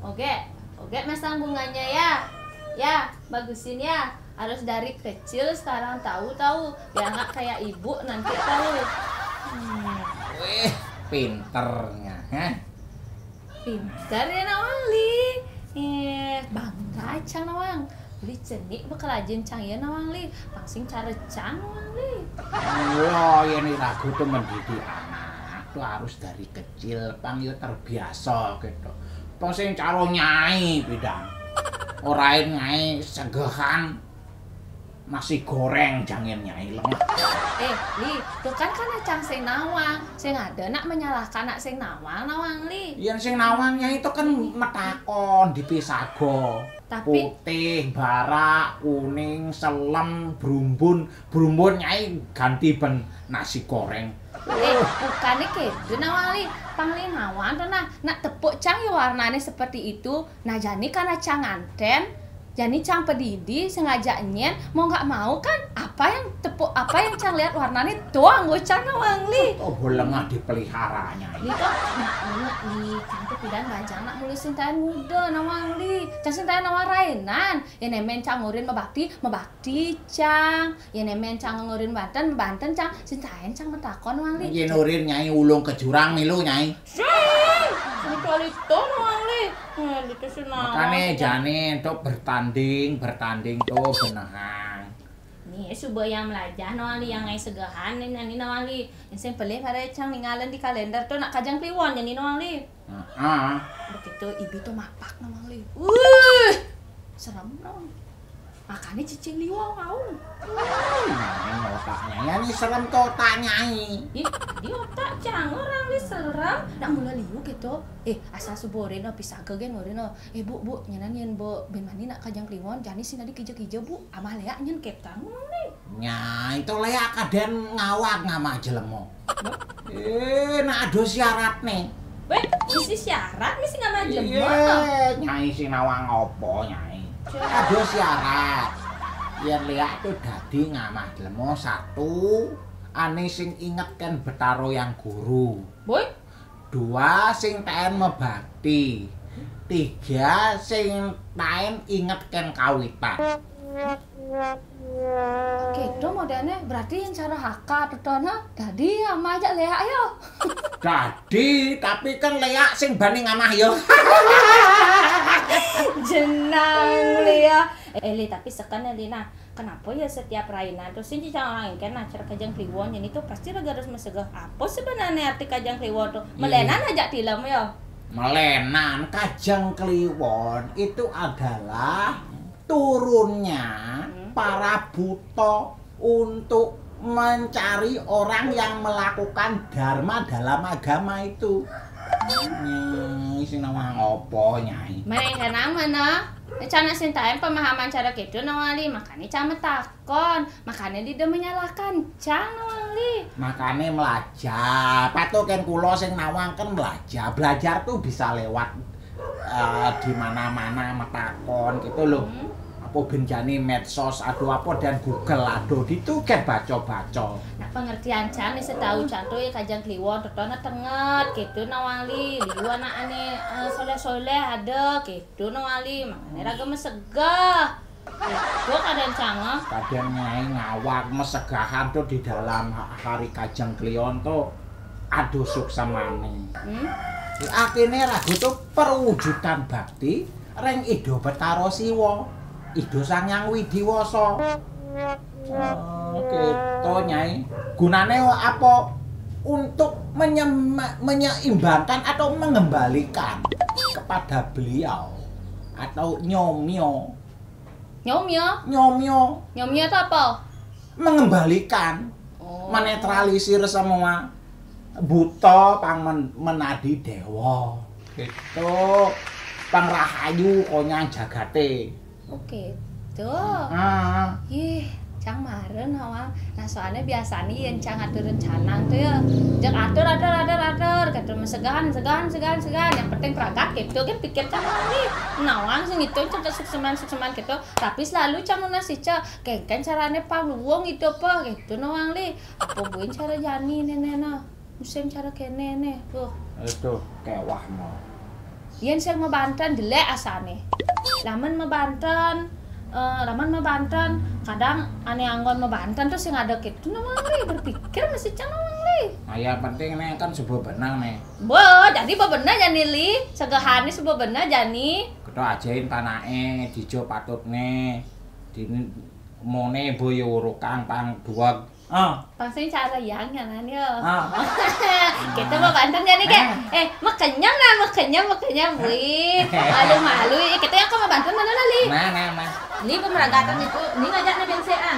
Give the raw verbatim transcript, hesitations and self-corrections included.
Oke, oke, masang bunganya ya. Ya, bagusin ya. Harus dari kecil sekarang tahu, tahu. Biar nggak kayak ibu nanti tahu. Hmm. Wih, pinternya, heh. Pinter ya nawang Li. Eh, bangga cang nawang. Beli cenik bekelajin cang ya nawang Li. Pang sing cara cang nawang Li. Wah, ini lagu tuh mendidik anak tuh harus dari kecil, pang ya terbiasa gitu. Pang sing caro nyai bidang. Orain nyai segehan nasi goreng jangin nyai lemah. Eh, Li, tuh kan karena cang sing nawang, sing ada nak menyalahkan nak sing nawang nawang Li. Yen sing nawang nyai itu kan metakon dipisago. Tapi Putih, barak, kuning, selem, brumbun. Brumbun nyai ganti ben nasi goreng. Eh, bukannya gitu nawang Li. Pang Li nawang tuh nah, nak tepuk cang ya warnanya seperti itu. Nah, jadi karena cang nganten, jadi cang pedidi sengaja nyen, mau nggak mau kan apa yang tepuk, apa yang cang lihat warnanya tuh anggo cang nawang Li. Oh, boleh nggak dipeliharanya. Li tuh nak nak Li, cang tuh pidan bajang nak mulu sintain muda nawang Li. Cang sintain nawang rainan. Ya nemen cang ngurin mebakti, mebakti cang. Ya nemen cang ngurin banten, banten cang. Sintain cang metakon nawang Li. Yen urin nyai ulung ke jurang milu nyai. Kecuali itu nawang Li. Nah, itu sih nawang. Makanya jani tuh bertanding, bertanding tuh benehang. Nih, suba yang melajah nawang Li, yang ngai segahan nih nani nawang Li. Yang sing pelih pada cang ningalan di kalender tuh nak kajang kliwon jadi nawang Li. Heeh. Begitu ibi tuh mapak nawang Li. Wih, serem nawang. Makanya cicing liwau kau. Nah, ini otaknya. Ya ini serem tuh otaknya ini. Ih, di otak cang orang Li serem. Nak mula liu gitu. Eh, asal suborin no pisaga gen ngorin no. Eh, Bu, Bu, nyenan yen Bu ben mani nak kajang kliwon, jani sing tadi kija-kija, Bu. Amah leak nyen keptang nawang Li. Nya, itu leak kaden ngawak ngamah jelemo. Eh, nah ada syarat nih. Weh, mesti syarat mesti ngamah jelemo. Iya, nyai sing nawang apa nyai? Ada syarat. Yen leak tuh dadi ngamah jelemo satu, ane sing inget kan Betaro yang guru. Boy, Dua, sing taen mebakti. Tiga, sing taen inget kan kawitan. gitu modelnya berarti yang cara haka tetona tadi sama aja leak yo. Dadi, tapi kan leak sing bani ngamah yo. Jenang Li ya. Eh Li, tapi seken ya Li, nah, kenapa ya setiap rainan tuh sing cicang orang kan nah cara kajang kliwon ini tuh pasti raga harus mesegah apa sebenarnya arti kajang kliwon tuh? Melenan aja tilam ya. Melenan kajang kliwon itu adalah turunnya para buto untuk mencari orang yang melakukan dharma dalam agama itu. Nyai sing nawang apa nyai? Mana yang kenang mana? Cana sintain pemahaman cara gitu nawang Li, makanya cana takon, makanya dia menyalahkan cang nawang Li. Makanya belajar. Patuh kan kulo sing nawang kan belajar. Belajar tuh bisa lewat eh, di mana-mana metakon gitu loh. Apa benjani medsos, aduh apa dan Google, aduh gitu kan baca-baca. Nah, pengertian cang nih setahu cang tuh ya kajang kliwon tetona tenget gitu nawang Li. Liu anak ane eh, soleh-soleh ada gitu nawang Li. Makanya raga mesegah. Itu keadaan cang ah. Kadang nyai ngawak mesegahan tuh di dalam ha- hari kajang kliwon tuh aduh suksemane. Hmm? Akhirnya ragu tuh perwujudan bakti ring Ido Betara Siwa, Ido Sang Yang Widiwasa. Oh, gitu nyai. Gunane apa? Untuk menyem- menyeimbangkan atau mengembalikan kepada beliau atau nyomyo. Nyomyo, Nyomyo nyomyo itu apa? Mengembalikan, Oh. Menetralisir semua buta pang men- menadi dewa. Gitu. Pang rahayu konyang jagate. Oke, tuh. Ah, Ih, cang maren nawang. Nah, soalnya biasanya yang cang atur rencana tuh ya, jeng atur atur atur atur gitu, mesegahan mesegahan mesegahan mesegahan. Yang penting pragat gitu kan pikir cang lagi. Nawang sing itu cang kesukseman sukseman gitu. Tapi selalu cang nunas ica, kengken carane paluwung itu apa gitu nawang Li. Apa buin cara jani nene nah. Musim cara kene nih. Tuh. Aduh, kewah mau. Yén sing mabanten jelék asané. Lamun mabanten, eh, lamun mabanten, kadang ané anggon mabanten tuh sing ada kéto nawang Li, berpikir mesti cang nawang Li. Nah, yang penting nih kan subuh benang nih. Mbok, jadi bebenah jani Li, segehané subuh benah jani. Kita ajain panaké, dijo patutné, di moné boyo urukang pang duweg. Ah, Pang sing cara yang nyanan yo. ah. Kita mabanten jani ké. Eh, makenyem nah, makenyem, makenyem, wih. Malu-malu, eh, kita yang kau mabanten mana lah Li? Nah, nah, nah. Li pemeragatan itu, Li ngajak na bensean.